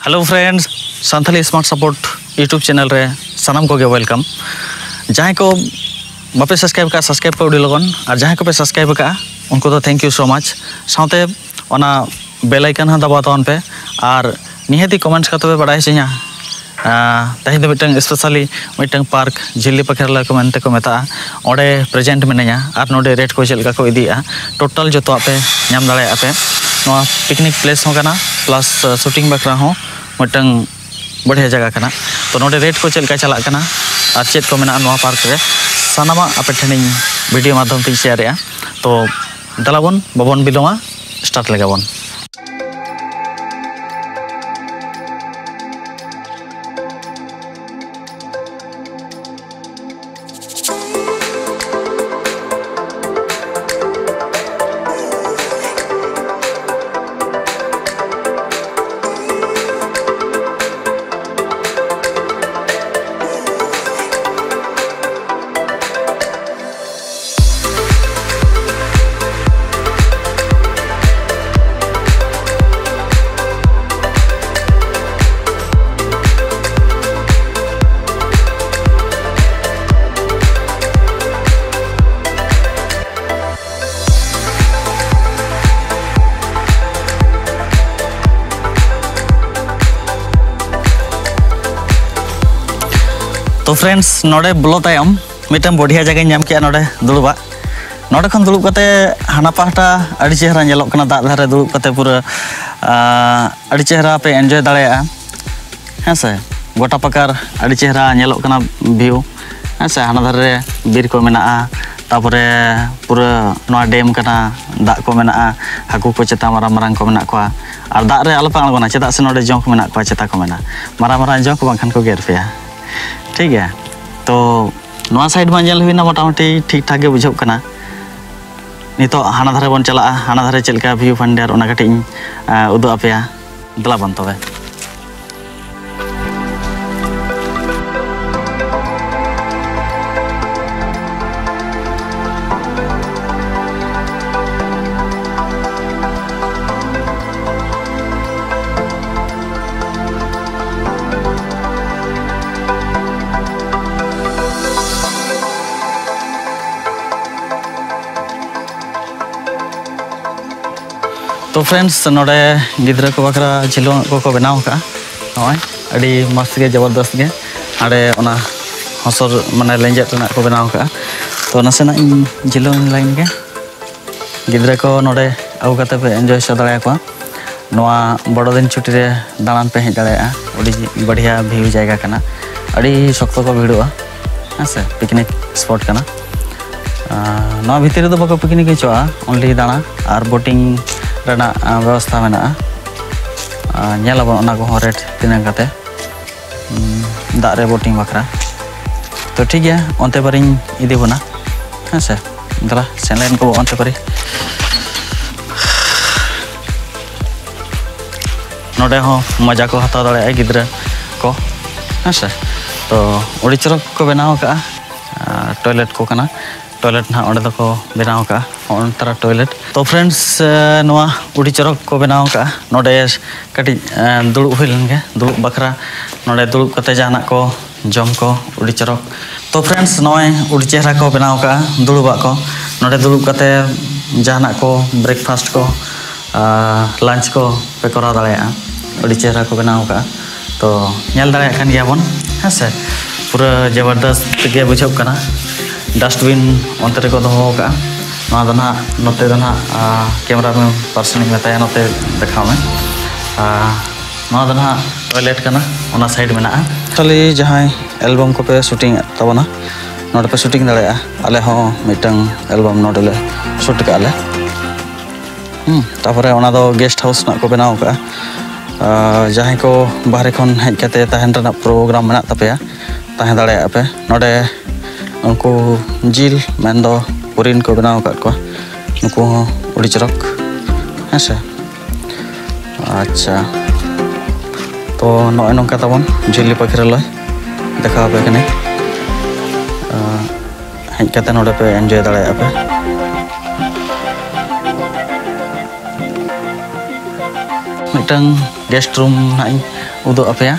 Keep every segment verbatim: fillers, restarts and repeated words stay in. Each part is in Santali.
Hello friends, Santali Smart Support YouTube channel ᱨᱮ ᱥᱟᱱᱟᱢ ᱠᱚᱜᱮ welcome. ᱡᱟᱦᱟᱸᱭ ᱠᱚ ᱵᱟᱯᱮ subscribe ᱠᱟᱜᱼᱟ, subscribe ᱯᱮ ᱟᱹᱰᱤ ᱞᱚᱜᱚᱱ, ᱟᱨ ᱡᱟᱦᱟᱸᱭ ᱠᱚᱯᱮ subscribe ᱠᱟᱜᱼᱟ ᱩᱱᱠᱩ ᱫᱚ thank you so much. ᱥᱟᱶᱛᱮ ᱚᱱᱟ bell icon ᱦᱚᱸ ᱫᱟᱵᱟᱣ ᱛᱟᱵᱚᱱ ᱯᱮ, ᱟᱨ ᱱᱤᱦᱟᱹᱛᱤ comments ᱠᱟᱛᱮ ᱯᱮ ᱵᱟᱲᱟᱭ ᱦᱚᱪᱚᱧᱟ᱾ ᱟᱨ ᱛᱮᱦᱮᱧ ᱫᱚ ᱢᱤᱫᱴᱟᱝ specially ᱢᱤᱫᱴᱟᱝ park, ᱡᱷᱤᱞᱞᱤ ᱯᱟᱠᱷᱮᱨ ᱞᱟᱹᱣᱠᱟᱹ ᱢᱮᱱᱛᱮ ᱠᱚ ᱢᱮᱛᱟᱜᱼᱟ, ᱚᱸᱰᱮ present ᱢᱤᱱᱟᱹᱧᱟ᱾ ᱟᱨ ᱱᱚᱰᱮ rate ᱠᱚ ᱪᱮᱫ ᱞᱮᱠᱟ ᱠᱚ ᱤᱫᱤᱭᱮᱫᱼᱟ, total ᱡᱚᱛᱚᱣᱟᱜ ᱯᱮ ᱧᱟᱢ ᱫᱟᱲᱮᱭᱟᱜᱼᱟ ᱯᱮ᱾ ᱱᱚᱣᱟ picnic place ᱦᱚᱸ ᱠᱟᱱᱟ, plus shooting ᱵᱟᱠᱷᱨᱟ ᱦᱚᱸ ᱢᱤᱫᱴᱟᱝ ᱵᱟᱹᱲᱦᱤᱭᱟ ᱡᱟᱭᱜᱟ ᱠᱟᱱᱟ᱾ ᱛᱚ ᱱᱚᱰᱮ rate ᱠᱚ ᱪᱮᱫ ᱞᱮᱠᱟ ᱪᱟᱞᱟᱜ ᱠᱟᱱᱟ ᱟᱨ ᱪᱮᱫ ᱠᱚ ᱢᱮᱱᱟᱜᱼᱟ ᱱᱚᱣᱟ park ᱨᱮ, ᱥᱟᱱᱟᱢᱟᱜ ᱟᱯᱮ ᱴᱷᱮᱱᱤᱧ video ᱢᱟᱫᱽᱫᱷᱚᱢ ᱛᱮᱧ share ᱮᱜᱼᱟ᱾ ᱛᱚ ᱫᱮᱞᱟ ᱵᱚᱱ, ᱵᱟᱵᱚᱱ ᱵᱤᱞᱚᱢᱟ, start ᱞᱮᱜᱟ ᱵᱚᱱ᱾ ᱛᱚ friends, ᱱᱚᱰᱮ ᱵᱚᱞᱚ ᱛᱟᱭᱚᱢ ᱢᱤᱫᱴᱟᱝ ᱵᱚᱲᱦᱤᱭᱟ ᱡᱟᱭᱜᱟᱧ ᱧᱟᱢ ᱠᱮᱜᱼᱟ ᱱᱚᱰᱮ ᱫᱩᱲᱩᱵᱟᱜ᱾ ᱱᱚᱰᱮ ᱠᱷᱚᱱ ᱫᱩᱲᱩᱵ ᱠᱟᱛᱮ ᱦᱟᱱᱟ ᱯᱟᱦᱴᱟ ᱟᱹᱰᱤ ᱪᱮᱦᱨᱟ ᱧᱮᱞᱚᱜ ᱠᱟᱱᱟ, ᱫᱟᱜ ᱫᱷᱟᱨᱮ ᱫᱩᱲᱩᱵ ᱠᱟᱛᱮ ᱯᱩᱨᱟᱹ, ᱟᱸ, ᱟᱹᱰᱤ ᱪᱮᱦᱨᱟ ᱯᱮ enjoy ᱫᱟᱲᱮᱭᱟᱜᱼᱟ᱾ ᱦᱮᱸ ᱥᱮ, ᱜᱚᱴᱟ ᱯᱟᱠᱟᱨ ᱟᱹᱰᱤ ᱪᱮᱦᱨᱟ ᱧᱮᱞᱚᱜ ᱠᱟᱱᱟ view᱾ ᱦᱮᱸ ᱥᱮ, ᱦᱟᱱᱟ ᱫᱷᱟᱨᱮ ᱨᱮ ᱵᱤᱨ ᱠᱚ ᱢᱮᱱᱟᱜᱼᱟ, ᱛᱟᱯᱚᱨᱮ ᱯᱩᱨᱟᱹ ᱱᱚᱣᱟ dam ᱠᱟᱱᱟ, ᱫᱟᱜ ᱠᱚ ᱢᱮᱱᱟᱜᱼᱟ, ᱦᱟᱹᱠᱩ ᱠᱚ ᱪᱮᱛᱟᱱ ᱢᱟᱨᱟᱝ ᱢᱟᱨᱟᱝ ᱠᱚ ᱢᱮᱱᱟᱜ ᱠᱚᱣᱟ᱾ ᱟᱨ ᱫᱟᱜ ᱨᱮ ᱟᱞᱚᱯᱮ ᱟᱬᱜᱚᱱᱟ, ᱪᱮᱫᱟᱜ ᱥᱮ ᱱᱚᱰᱮ ᱡᱚᱸᱠ ᱢᱮᱱᱟᱜ ᱠᱚᱣᱟ, ᱪᱮᱛᱟ ᱠᱚ ᱢᱮᱱᱟ, ᱢᱟᱨᱟᱝ ᱢᱟᱨᱟᱝ ᱡᱚᱸᱠ, ᱵᱟᱝᱠᱷᱟᱱ ᱠᱚ ᱜᱮᱨ ᱯᱮᱭᱟ᱾ ᱴᱷᱤᱠ ᱜᱮᱭᱟ, ᱛᱚ ᱱᱚᱣᱟ side ᱢᱟ ᱧᱮᱞ ᱦᱩᱭᱱᱟ, ᱢᱚᱴᱟᱢᱩᱴᱤ ᱴᱷᱤᱠ ᱴᱷᱟᱠ ᱜᱮ ᱵᱩᱡᱷᱟᱹᱜ ᱠᱟᱱᱟ᱾ ᱱᱤᱛᱚᱜ ᱦᱟᱱᱟ ᱫᱷᱟᱨᱮ ᱵᱚᱱ ᱪᱟᱞᱟᱜᱼᱟ, ᱦᱟᱱᱟ ᱫᱷᱟᱨᱮ ᱪᱮᱫ ᱞᱮᱠᱟ view point ᱚᱱᱟ ᱠᱟᱹᱴᱤᱡ ᱤᱧ, ᱮᱸ, ᱩᱫᱩᱜ ᱟᱯᱮᱭᱟ᱾ ᱫᱮᱞᱟ ᱵᱚᱱ ᱛᱚᱵᱮ᱾ ᱛᱚ friends, ᱱᱚᱰᱮ ᱜᱤᱫᱽᱨᱟᱹ ᱠᱚ ᱵᱟᱠᱷᱨᱟ ᱡᱷᱤᱞᱳᱜ ᱠᱚᱠᱚ ᱵᱮᱱᱟᱣ ᱟᱠᱟᱫᱼᱟ᱾ ᱱᱚᱜᱼᱚᱭ ᱟᱹᱰᱤ ᱢᱚᱡᱽ ᱜᱮ, ᱡᱚᱵᱚᱨᱫᱚᱥᱛ ᱜᱮ᱾ ᱦᱟᱸᱰᱮ ᱚᱱᱟ ᱦᱚᱥᱚᱨ ᱢᱟᱱᱮ ᱞᱮᱸᱡᱮᱫ ᱨᱮᱱᱟᱜ ᱠᱚ ᱵᱮᱱᱟᱣ ᱟᱠᱟᱫᱼᱟ᱾ ᱛᱚ ᱱᱟᱥᱮᱱᱟᱜ ᱤᱧ ᱡᱷᱤᱞᱳᱜ ᱤᱧ ᱞᱟᱹᱭ ᱞᱮᱜᱮ᱾ ᱜᱤᱫᱽᱨᱟᱹ ᱠᱚ ᱱᱚᱰᱮ ᱟᱹᱜᱩ ᱠᱟᱛᱮ ᱯᱮ enjoy ᱦᱚᱪᱚ ᱫᱟᱲᱮᱭᱟᱠᱚᱣᱟ᱾ ᱱᱚᱣᱟ ᱵᱚᱲᱚ ᱫᱤᱱ ᱪᱷᱩᱴᱤ ᱨᱮ ᱫᱟᱬᱟᱱ ᱯᱮ ᱦᱮᱡ ᱫᱟᱲᱮᱭᱟᱜᱼᱟ᱾ ᱟᱹᱰᱤ ᱵᱟᱹᱲᱤᱭᱟ view ᱡᱟᱭᱜᱟ ᱠᱟᱱᱟ᱾ ᱟᱹᱰᱤ ᱥᱚᱠᱛᱚ ᱠᱚ ᱵᱷᱤᱲᱚᱜᱼᱟ, ᱦᱮᱸ ᱥᱮ, picnic spot ᱠᱟᱱᱟ᱾ ᱟᱨ ᱱᱚᱣᱟ ᱵᱷᱤᱛᱤᱨ ᱨᱮᱫᱚ ᱵᱟᱠᱚ picnic ᱦᱚᱪᱚᱣᱟᱜᱼᱟ, only ᱫᱟᱬᱟ ᱟᱨ boating ᱨᱮᱱᱟᱜ, ᱟᱸ, ᱵᱮᱵᱚᱥᱛᱷᱟ ᱢᱮᱱᱟᱜᱼᱟ᱾ ᱟᱨ ᱧᱮᱞ ᱟᱵᱚᱱ ᱚᱱᱟ ᱠᱚᱦᱚᱸ rate ᱛᱤᱱᱟᱹᱜ ᱠᱟᱛᱮ, ᱩᱸ, ᱫᱟᱜ ᱨᱮ boating ᱵᱟᱠᱷᱨᱟ᱾ ᱛᱚ ᱴᱷᱤᱠ ᱜᱮᱭᱟ, ᱚᱱᱛᱮ ᱵᱟᱨᱤᱧ ᱤᱫᱤ ᱵᱚᱱᱟ, ᱦᱮᱸ ᱥᱮ᱾ ᱫᱮᱞᱟ ᱥᱮᱱ ᱞᱮᱱ ᱠᱚ ᱚᱱᱛᱮ ᱵᱟᱨᱤ᱾ ᱱᱚᱰᱮ ᱦᱚᱸ ᱢᱚᱡᱟ ᱠᱚ ᱦᱟᱛᱟᱣ ᱫᱟᱲᱮᱭᱟᱜᱼᱟ ᱜᱤᱫᱽᱨᱟᱹ ᱠᱚ, ᱦᱮᱸ ᱥᱮ᱾ ᱛᱚ ᱟᱹᱰᱤ ᱪᱚᱨᱚᱠ ᱠᱚ ᱵᱮᱱᱟᱣ ᱟᱠᱟᱫᱼᱟ᱾ ᱟᱨ toilet ᱠᱚ ᱠᱟᱱᱟ, toilet ᱱᱟᱦᱟᱜ ᱚᱸᱰᱮ ᱫᱚᱠᱚ ᱵᱮᱱᱟᱣ ᱟᱠᱟᱫᱼᱟ, ᱦᱚᱸᱜᱼᱚ ᱱᱚᱝᱠᱟᱱᱟᱜ toilet᱾ ᱛᱚ friends, ᱮ, ᱱᱚᱣᱟ ᱟᱹᱰᱤ ᱪᱚᱨᱚᱠ ᱠᱚ ᱵᱮᱱᱟᱣ ᱟᱠᱟᱫᱼᱟ᱾ ᱱᱚᱰᱮ ᱠᱟᱹᱴᱤᱡ, ᱮ, ᱫᱩᱲᱩᱵ ᱦᱩᱭ ᱞᱮᱱ ᱜᱮ, ᱫᱩᱲᱩᱵ ᱵᱟᱠᱷᱨᱟ ᱱᱚᱰᱮ ᱫᱩᱲᱩᱵ ᱠᱟᱛᱮ ᱡᱟᱦᱟᱱᱟᱜ ᱠᱚ ᱡᱚᱢ ᱠᱚ ᱟᱹᱰᱤ ᱪᱚᱨᱚᱠ᱾ ᱛᱚ friends, ᱱᱚᱜᱼᱚᱭ ᱟᱹᱰᱤ ᱪᱮᱦᱨᱟ ᱠᱚ ᱵᱮᱱᱟᱣ ᱟᱠᱟᱫᱼᱟ ᱫᱩᱲᱩᱵᱟᱜ ᱠᱚ᱾ ᱱᱚᱰᱮ ᱫᱩᱲᱩᱵ ᱠᱟᱛᱮ ᱡᱟᱦᱟᱱᱟᱜ ᱠᱚ breakfast ᱠᱚ, ᱟᱨ lunch ᱠᱚ ᱯᱮ ᱠᱚᱨᱟᱣ ᱫᱟᱲᱮᱭᱟᱜᱼᱟ᱾ ᱟᱹᱰᱤ ᱪᱮᱦᱨᱟ ᱠᱚ ᱵᱮᱱᱟᱣ ᱟᱠᱟᱫᱼᱟ᱾ ᱛᱚ ᱧᱮᱞ ᱫᱟᱲᱮᱭᱟᱜ ᱠᱟᱱ ᱜᱮᱭᱟ ᱵᱚᱱ, ᱦᱮᱸ ᱥᱮ, ᱯᱩᱨᱟᱹ ᱡᱚᱵᱚᱨᱫᱚᱥᱛ ᱜᱮ ᱵᱩᱡᱷᱟᱹᱜ ᱠᱟᱱᱟ᱾ Dustbin ᱚᱱᱛᱮ ᱨᱮᱠᱚ ᱫᱚᱦᱚ ᱟᱠᱟᱫᱼᱟ᱾ ᱱᱚᱣᱟ ᱫᱚ ᱱᱟᱦᱟᱜ ᱱᱚᱛᱮ ᱫᱚ ᱱᱟᱦᱟᱜ, ᱟ, cameraman person ᱤᱧ ᱢᱮᱛᱟᱭᱟ, ᱱᱚᱛᱮ ᱫᱮᱠᱷᱟᱣ ᱢᱮ᱾ ᱟ, ᱱᱚᱣᱟ ᱫᱚ ᱱᱟᱦᱟᱜ toilet ᱠᱟᱱᱟ, ᱚᱱᱟ side ᱢᱮᱱᱟᱜᱼᱟ᱾ ᱠᱷᱟᱹᱞᱤ ᱡᱟᱦᱟᱸᱭ album ᱠᱚᱯᱮ shooting ᱮᱫ ᱛᱟᱵᱚᱱᱟ, ᱱᱚᱰᱮ ᱯᱮ shooting ᱫᱟᱲᱮᱭᱟᱜᱼᱟ᱾ ᱟᱞᱮ ᱦᱚᱸ ᱢᱤᱫᱴᱟᱝ album ᱱᱚᱰᱮ ᱞᱮ shoot ᱠᱟᱜᱼᱟ ᱞᱮ᱾ ᱦᱩᱸ, ᱛᱟᱯᱚᱨᱮ ᱚᱱᱟ ᱫᱚ guest house ᱨᱮᱱᱟᱜ ᱠᱚ ᱵᱮᱱᱟᱣ ᱟᱠᱟᱫᱼᱟ᱾ ᱟᱨ ᱡᱟᱦᱟᱸᱭ ᱠᱚ ᱵᱟᱦᱨᱮ ᱠᱷᱚᱱ ᱦᱮᱡ ᱠᱟᱛᱮ ᱛᱟᱦᱮᱱ ᱨᱮᱱᱟᱜ program ᱢᱮᱱᱟᱜ ᱛᱟᱯᱮᱭᱟ, ᱛᱟᱦᱮᱸ ᱫᱟᱲᱮᱭᱟᱜᱼᱟ ᱯᱮ᱾ ᱱᱚᱰᱮ ᱩᱱᱠᱩ ᱡᱤᱞ, ᱢᱮᱱᱫᱚ ᱦᱚᱨᱤᱱ ᱠᱚ ᱵᱮᱱᱟᱣ ᱟᱠᱟᱫ ᱠᱚᱣᱟ, ᱱᱩᱠᱩ ᱦᱚᱸ ᱟᱹᱰᱤ ᱪᱚᱨᱚᱠ, ᱦᱮᱸ ᱥᱮ᱾ ᱟᱪᱪᱷᱟ, ᱛᱚ ᱱᱚᱜᱼᱚᱭ ᱱᱚᱝᱠᱟ ᱛᱟᱵᱚᱱ ᱡᱷᱤᱞᱞᱤ ᱯᱟᱠᱷᱤᱨᱟᱞᱚᱭ ᱫᱮᱠᱷᱟᱣ ᱟᱯᱮ ᱠᱟᱹᱱᱟᱹᱧ᱾ ᱟᱸ, ᱦᱮᱡ ᱠᱟᱛᱮ ᱱᱚᱰᱮ ᱯᱮ enjoy ᱫᱟᱲᱮᱭᱟᱜᱼᱟ ᱯᱮ᱾ ᱢᱤᱫᱴᱟᱝ guest room ᱱᱟᱦᱟᱜ ᱤᱧ ᱩᱫᱩᱜ ᱟᱯᱮᱭᱟ᱾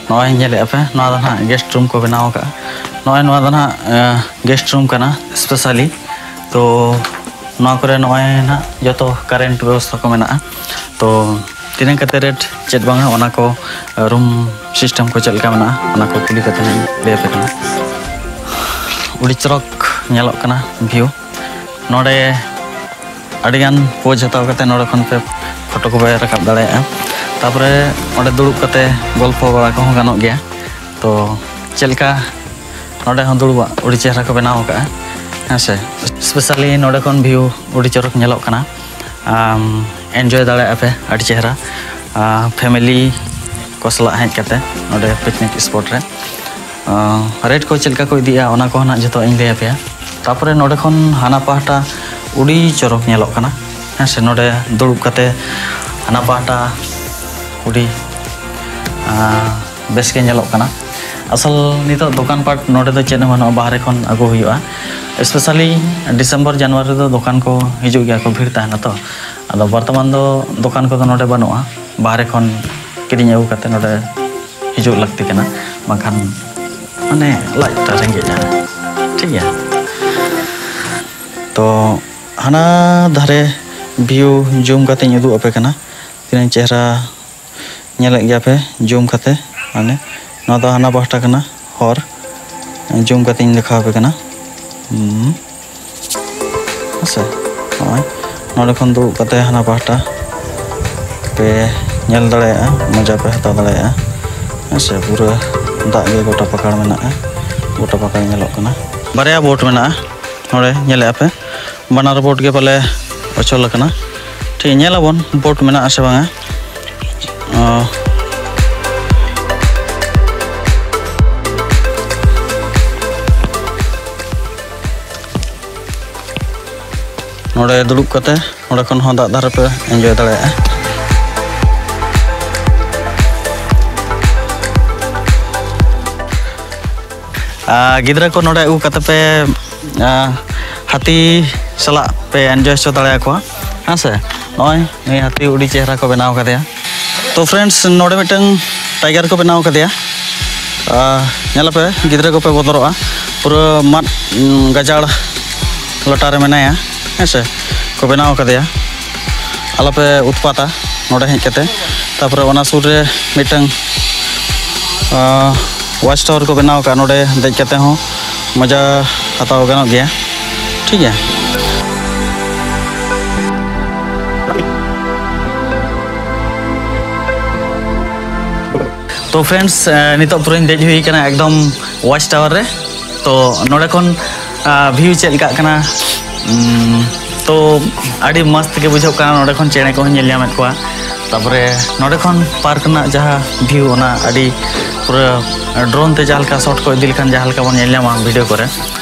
ᱱᱚᱜᱼᱚᱭ ᱧᱮᱞᱮᱫᱼᱟ ᱯᱮ, ᱱᱚᱣᱟ ᱫᱚ ᱱᱟᱦᱟᱜ guest room ᱠᱚ ᱵᱮᱱᱟᱣ ᱟᱠᱟᱫᱼᱟ᱾ ᱱᱚᱜᱼᱚᱭ ᱱᱚᱣᱟ ᱫᱚ ᱱᱟᱦᱟᱜ, ᱮᱸ, guest room ᱠᱟᱱᱟ specially᱾ ᱛᱚ ᱱᱚᱣᱟ ᱠᱚᱨᱮ ᱱᱚᱜᱼᱚᱭ ᱱᱟᱦᱟᱜ ᱡᱚᱛᱚ ᱠᱟᱨᱮᱱᱴ ᱵᱮᱵᱚᱥᱛᱷᱟ ᱠᱚ ᱢᱮᱱᱟᱜᱼᱟ᱾ ᱛᱚ ᱛᱤᱱᱟᱹᱜ ᱠᱟᱛᱮ ᱨᱮᱴ ᱪᱮᱫ ᱵᱟᱝᱟ, ᱚᱱᱟ ᱠᱚ ᱨᱩᱢ ᱥᱤᱥᱴᱮᱢ ᱠᱚ ᱪᱮᱫ ᱞᱮᱠᱟ ᱢᱮᱱᱟᱜᱼᱟ, ᱚᱱᱟ ᱠᱚ ᱠᱩᱞᱤ ᱠᱟᱛᱮ ᱱᱟᱦᱟᱜ ᱤᱧ ᱞᱟᱹᱭ ᱟᱯᱮ ᱠᱟᱱᱟ᱾ ᱟᱹᱰᱤ ᱪᱚᱨᱚᱠ ᱧᱮᱞᱚᱜ ᱠᱟᱱᱟ ᱵᱷᱤᱭᱩ᱾ ᱱᱚᱰᱮ ᱟᱹᱰᱤᱜᱟᱱ ᱯᱳᱡᱽ ᱦᱟᱛᱟᱣ ᱠᱟᱛᱮ ᱱᱚᱰᱮ ᱠᱷᱚᱱ ᱯᱮ ᱯᱷᱳᱴᱳ ᱠᱚᱯᱮ ᱨᱟᱠᱟᱵ ᱫᱟᱲᱮᱭᱟᱜᱼᱟ᱾ ᱛᱟᱯᱚᱨᱮ ᱚᱸᱰᱮ ᱫᱩᱲᱩᱵ ᱠᱟᱛᱮ ᱜᱚᱞᱯᱷᱚ ᱵᱟᱲᱟ ᱠᱚᱦᱚᱸ ᱜᱟᱱᱚᱜ ᱜᱮᱭᱟ᱾ ᱛᱚ ᱪᱮᱫ ᱞᱮᱠᱟ ᱱᱚᱰᱮ ᱦᱚᱸ ᱫᱩᱲᱩᱵᱟᱜ ᱟᱹᱰᱤ ᱪᱮᱦᱨᱟ ᱠᱚ ᱵᱮᱱᱟᱣ ᱟᱠᱟᱫᱼᱟ, ᱦᱮᱸ ᱥᱮ᱾ ᱥᱯᱮᱥᱟᱞᱤ ᱱᱚᱰᱮ ᱠᱷᱚᱱ ᱵᱷᱤᱭᱩ ᱟᱹᱰᱤ ᱪᱚᱨᱚᱠ ᱧᱮᱞᱚᱜ ᱠᱟᱱᱟ᱾ ᱟᱢ ᱮᱱᱡᱚᱭ ᱫᱟᱲᱮᱭᱟᱜᱼᱟ ᱯᱮ ᱟᱹᱰᱤ ᱪᱮᱦᱨᱟ, ᱯᱷᱮᱢᱮᱞᱤ ᱠᱚ ᱥᱟᱞᱟᱜ ᱦᱮᱡ ᱠᱟᱛᱮ ᱱᱚᱰᱮ ᱯᱤᱠᱱᱤᱠ ᱥᱯᱚᱴ ᱨᱮ᱾ ᱨᱮᱴ ᱠᱚ ᱪᱮᱫ ᱞᱮᱠᱟ ᱠᱚ ᱤᱫᱤᱜᱼᱟ, ᱚᱱᱟ ᱠᱚᱦᱚᱸ ᱱᱟᱜ ᱡᱚᱛᱚ ᱤᱧ ᱞᱟᱹᱭ ᱟᱯᱮᱭᱟ᱾ ᱛᱟᱯᱚᱨᱮ ᱱᱚᱰᱮ ᱠᱷᱚᱱ ᱦᱟᱱᱟ ᱯᱟᱦᱴᱟ ᱟᱹᱰᱤ ᱪᱚᱨᱚᱠ ᱧᱮᱞᱚᱜ ᱠᱟᱱᱟ, ᱦᱮᱸ ᱥᱮ᱾ ᱱᱚᱰᱮ ᱫᱩᱲᱩᱵ ᱠᱟᱛᱮ ᱦᱟᱱᱟ ᱯᱟᱦᱴᱟ ᱟᱹᱰᱤ ᱵᱮᱥ ᱜᱮ ᱧᱮᱞᱚᱜ ᱠᱟᱱᱟ᱾ ᱟᱥᱚᱞ ᱱᱤᱛᱚᱜ ᱫᱚᱠᱟᱱ ᱯᱟᱴ ᱱᱚᱰᱮ ᱫᱚ ᱪᱮᱫ ᱦᱚᱸ ᱵᱟᱹᱱᱩᱜᱼᱟ, ᱵᱟᱦᱨᱮ ᱠᱷᱚᱱ ᱟᱹᱜᱩ ᱦᱩᱭᱩᱜᱼᱟ᱾ ᱥᱯᱮᱥᱟᱞᱤ ᱰᱤᱥᱮᱢᱵᱚᱨ ᱡᱟᱱᱩᱣᱟᱨᱤ ᱨᱮᱫᱚ ᱫᱚᱠᱟᱱ ᱠᱚ ᱦᱤᱡᱩᱜ ᱜᱮᱭᱟ ᱠᱚ, ᱵᱷᱤᱲ ᱛᱟᱦᱮᱱᱟ ᱛᱚ᱾ ᱟᱫᱚ ᱵᱚᱨᱛᱚᱢᱟᱱ ᱫᱚ ᱫᱚᱠᱟᱱ ᱠᱚᱫᱚ ᱱᱚᱰᱮ ᱵᱟᱹᱱᱩᱜᱼᱟ, ᱵᱟᱦᱨᱮ ᱠᱷᱚᱱ ᱠᱤᱨᱤᱧ ᱟᱹᱜᱩ ᱠᱟᱛᱮ ᱱᱚᱰᱮ ᱦᱤᱡᱩᱜ ᱞᱟᱹᱠᱛᱤ ᱠᱟᱱᱟ, ᱵᱟᱝᱠᱷᱟᱱ ᱢᱟᱱᱮ ᱞᱟᱡ ᱛᱟ ᱨᱮᱸᱜᱮᱡᱼᱟ᱾ ᱴᱷᱤᱠ ᱜᱮᱭᱟ, ᱛᱚ ᱦᱟᱱᱟ ᱫᱷᱟᱨᱮ ᱵᱷᱤᱭᱩ ᱡᱩᱢ ᱠᱟᱛᱮᱧ ᱩᱫᱩᱜ ᱟᱯᱮ ᱠᱟᱱᱟ, ᱛᱤᱱᱟᱹᱜ ᱪᱮᱦᱨᱟ ᱧᱮᱞᱮᱫ ᱜᱮᱭᱟ ᱯᱮ ᱡᱩᱢ ᱠᱟᱛᱮ᱾ ᱢᱟᱱᱮ ᱱᱚᱣᱟ ᱫᱚ ᱦᱟᱱᱟ ᱯᱟᱦᱴᱟ ᱠᱟᱱᱟ ᱦᱚᱨ, ᱡᱩᱢ ᱠᱟᱛᱮᱧ ᱫᱮᱠᱷᱟᱣ ᱟᱯᱮ ᱠᱟᱱᱟ᱾ ᱦᱩᱸ᱾ ᱦᱮᱸ ᱥᱮ, ᱱᱚᱜᱼᱚᱭ ᱱᱚᱰᱮ ᱠᱷᱚᱱ ᱫᱩᱲᱩᱵ ᱠᱟᱛᱮ ᱦᱟᱱᱟ ᱯᱟᱦᱴᱟ ᱯᱮ ᱧᱮᱞ ᱫᱟᱲᱮᱭᱟᱜᱼᱟ, ᱢᱚᱡᱟ ᱯᱮ ᱦᱟᱛᱟᱣ ᱫᱟᱲᱮᱭᱟᱜᱼᱟ᱾ ᱦᱮᱸ ᱥᱮ, ᱯᱩᱨᱟᱹ ᱫᱟᱜ ᱜᱮ ᱜᱚᱴᱟ ᱯᱟᱠᱟᱲ ᱢᱮᱱᱟᱜᱼᱟ, ᱜᱚᱴᱟ ᱯᱟᱠᱟᱲ ᱧᱮᱞᱚᱜ ᱠᱟᱱᱟ᱾ ᱵᱟᱨᱭᱟ ᱵᱳᱴ ᱢᱮᱱᱟᱜᱼᱟ ᱱᱚᱰᱮ, ᱧᱮᱞᱮᱫᱼᱟ ᱯᱮ, ᱵᱟᱱᱟᱨ ᱵᱳᱴ ᱜᱮ ᱯᱟᱞᱮ ᱚᱪᱚᱞ ᱟᱠᱟᱱᱟ᱾ ᱴᱷᱤᱠ, ᱧᱮᱞ ᱟᱵᱚᱱ ᱵᱳᱴ ᱢᱮᱱᱟᱜᱼᱟ ᱥᱮ ᱵᱟᱝᱟ᱾ ᱚ᱾ ᱱᱚᱰᱮ ᱫᱩᱲᱩᱵ ᱠᱟᱛᱮ ᱱᱚᱰᱮ ᱠᱷᱚᱱ ᱦᱚᱸ ᱫᱟᱜ ᱫᱷᱟᱨᱮ ᱯᱮ ᱮᱱᱡᱚᱭ ᱫᱟᱲᱮᱭᱟᱜᱼᱟ᱾ ᱟᱨ ᱜᱤᱫᱽᱨᱟᱹ ᱠᱚ ᱱᱚᱰᱮ ᱟᱹᱜᱩ ᱠᱟᱛᱮ ᱯᱮ, ᱟᱨ ᱦᱟᱹᱛᱤ ᱥᱟᱞᱟᱜ ᱯᱮ ᱮᱱᱡᱚᱭ ᱦᱚᱪᱚ ᱫᱟᱲᱮᱭᱟᱠᱚᱣᱟ, ᱦᱮᱸ ᱥᱮ᱾ ᱱᱚᱜᱼᱚᱭ ᱱᱩᱭ ᱦᱟᱹᱛᱤ ᱟᱹᱰᱤ ᱪᱮᱦᱨᱟ ᱠᱚ ᱵᱮᱱᱟᱣ ᱠᱟᱫᱮᱭᱟ᱾ ᱛᱚ ᱯᱷᱨᱮᱱᱰᱥ, ᱱᱚᱰᱮ ᱢᱤᱫᱴᱟᱝ ᱴᱟᱭᱜᱟᱨ ᱠᱚ ᱵᱮᱱᱟᱣ ᱠᱟᱫᱮᱭᱟ᱾ ᱟᱨ ᱧᱮᱞᱟᱯᱮ, ᱜᱤᱫᱽᱨᱟᱹ ᱠᱚᱯᱮ ᱵᱚᱛᱚᱨᱚᱜᱼᱟ, ᱯᱩᱨᱟᱹ ᱢᱟᱫ, ᱩᱸ, ᱜᱟᱡᱟᱲ ᱞᱟᱴᱟ ᱨᱮ ᱢᱮᱱᱟᱭᱟ᱾ ᱦᱮᱸ ᱥᱮ, ᱠᱚ ᱵᱮᱱᱟᱣ ᱠᱟᱫᱮᱭᱟ᱾ ᱟᱞᱚᱯᱮ ᱩᱛᱯᱟᱛᱟ ᱱᱚᱰᱮ ᱦᱮᱡ ᱠᱟᱛᱮ᱾ ᱛᱟᱯᱚᱨᱮ ᱚᱱᱟ ᱥᱩᱨ ᱨᱮ ᱢᱤᱫᱴᱟᱝ ᱣᱟᱪ ᱴᱟᱣᱟᱨ ᱠᱚ ᱵᱮᱱᱟᱣ ᱟᱠᱟᱫᱼᱟ, ᱱᱚᱰᱮ ᱫᱮᱡ ᱠᱟᱛᱮ ᱦᱚᱸ ᱢᱚᱡᱟ ᱦᱟᱛᱟᱣ ᱜᱟᱱᱚᱜ ᱜᱮᱭᱟ᱾ ᱴᱷᱤᱠ ᱜᱮᱭᱟ᱾ ᱛᱚ friends, ᱱᱤᱛᱚᱜ ᱯᱩᱨᱟᱹᱧ ᱫᱮᱡ ᱦᱩᱭ ᱠᱟᱱᱟ ᱮᱠᱫᱚᱢ ᱣᱟᱪ ᱴᱟᱣᱟᱨ ᱨᱮ᱾ ᱛᱚ ᱱᱚᱰᱮ ᱠᱷᱚᱱ ᱵᱷᱤᱭᱩ ᱪᱮᱫ ᱞᱮᱠᱟᱜ ᱠᱟᱱᱟ? ᱛᱚ ᱟᱹᱰᱤ ᱢᱚᱡᱽ ᱛᱮᱜᱮ ᱵᱩᱡᱷᱟᱹᱜ ᱠᱟᱱᱟ᱾ ᱱᱚᱰᱮ ᱠᱷᱚᱱ ᱪᱮᱬᱮ ᱠᱚᱦᱚᱸ ᱧᱮᱞ ᱧᱟᱢᱮᱫ ᱠᱚᱣᱟ᱾ ᱛᱟᱯᱚᱨᱮ ᱱᱚᱰᱮ ᱠᱷᱚᱱ ᱯᱟᱨᱠ ᱨᱮᱱᱟᱜ ᱡᱟᱦᱟᱸ ᱵᱷᱤᱭᱩ, ᱚᱱᱟ ᱟᱹᱰᱤ ᱯᱩᱨᱟᱹ ᱰᱨᱳᱱ ᱛᱮ ᱡᱟᱦᱟᱸ ᱞᱮᱠᱟ ᱥᱚᱴ ᱠᱚ ᱤᱫᱤ ᱞᱮᱠᱷᱟᱱ ᱡᱟᱦᱟᱸ ᱞᱮᱠᱟ ᱵᱚᱱ ᱧᱮᱞ ᱧᱟᱢᱟ ᱵᱷᱤᱰᱤᱭᱳ ᱠᱚᱨᱮ,